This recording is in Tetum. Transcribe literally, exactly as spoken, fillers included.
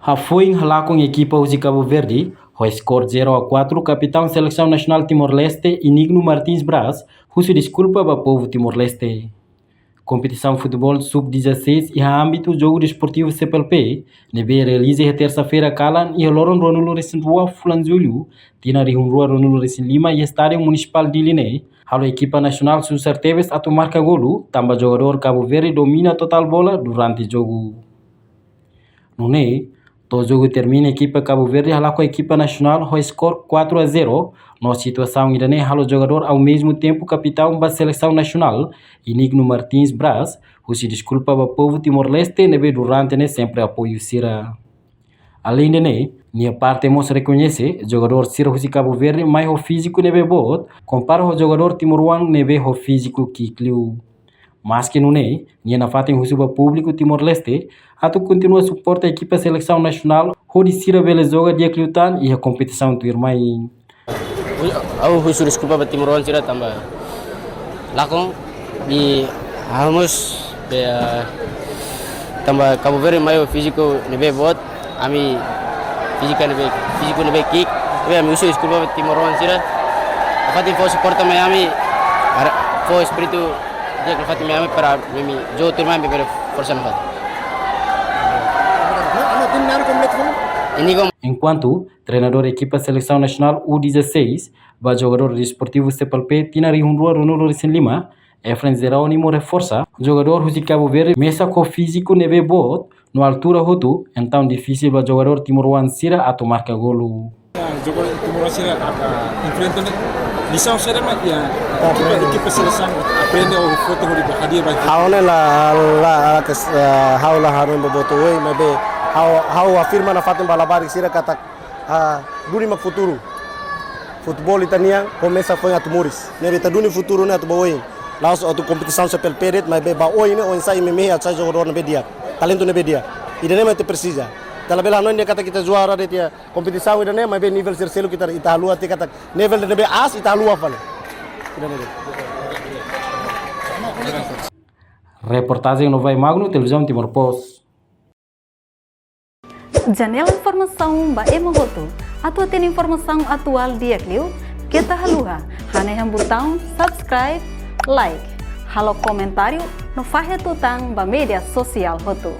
Hafoin halakon ekipa husi Kabu Verde, ho skor zero a quatro, kapitaun selesaun nasionál Timor-Leste, Enigno Martins Braz, husu deskulpa ba povu Timor-Leste. Kompetisaun futeból sub dezasseis iha ámbitu Jogu Desportivu C P L P, ne'ebé realiza iha tersa-feira kalan iha loron ruanulu-resin-rua fulan Jullu, tinan rihun rua ruanulu-resin-lima iha Estádiu Munisipál Dili ne'e, halo ekipa nasionál susar tebes atu marka golu, tanba jogadór Kabu Verde domina totál bola durante jogu. Nune'e, to'o jogu termina ekipa Kabu Verde halakon ekipa nasionál ho skor quatro a zero, no situasaun ida-ne'e halo jogadór ao mesmo tempo kapitaun ba selesaun nasionál, Enigno Martins Braz, husu deskulpa ba povu Timor-Leste ne'ebé durante ne'e sempre apoiu sira. Aleinde ne'e, nia parte mós rekoñese jogadór sira husi Kabu Verde mai ho fíziku ne'ebé boot, kompara ho jogadór timoroan ne'ebé ho fíziku ki'ik liu. Maski nune'e, nia nafatin husu ba públiku Timor-Leste atu kontinua suporta ekipa selesaun nasionál hodi sira bele joga di'ak liután iha kompetisaun tuirmai. Ha'u husu deskulpa ba timoroan sira tanba lakon, i ha'u mós be, ah, tanba Kabu Verde mai ho fíziku ne'ebé boot, ami fízika ne'ebé, fíziku ne'ebé ki'ik, be ami husu deskulpa ba timoroan sira. Nafatin fó suporta mai ami, ara, fó espíritu di'ak nafatin mai ami para ami jogu tuirmai ami bele forsa nafatin. Enkuantu treinadór ekipa selesaun nasionál U dezasseis, ba jogadór Desportivu C P L P tinan rihun rua ruanulu-resin-lima, Efren Jerónimo reforsa, jogadór husi Kabu Verde mesak ho fíziku ne'ebé boot, no altura hotu, entaun difisil ba jogadór timoroan sira atu marka golu. Jogadór timoroan sira atu enfrenta ne'e, lisaun saida mak iha ekipa, ekipa selesaun aprende ou foti hodi ba hadi'a ba ekipa? Ha'u ne'e la, la, la kes-, eh, ha'u la hanoin boboto oin, maibé ha'u, ha'u afirma nafatin ba labarik sira katak, ah, duni mak futuru. Futeból ita-nian komesa foin atu moris. Ne'ebé ita duni futuru ne'e atu ba oin. La'ós atu kompetisaun C P L P de'it, maibé ba oin ne'e oinsá imi mehi atu sai jogadór ne'ebé di'ak, talentu ne'ebé di'ak. Ida-ne'e mak ita presiza. Ita labele hanoin dehan katak ita juara de'it iha kompetisaun ida-ne'e, maibé nivel sira seluk ita, ita haluha tiha katak nivel ne'ebé aas ita haluha fali. Ida-ne'e de'it. Reportajen Novai Magno, Televizaun Timor Post. Janela informasaun ba ema hotu. Atu hatene informasaun atuál di'ak liu, keta haluha hanehan butaun subscribe, like, halo komentáriu no fahe tutan ba média sosiál hotu.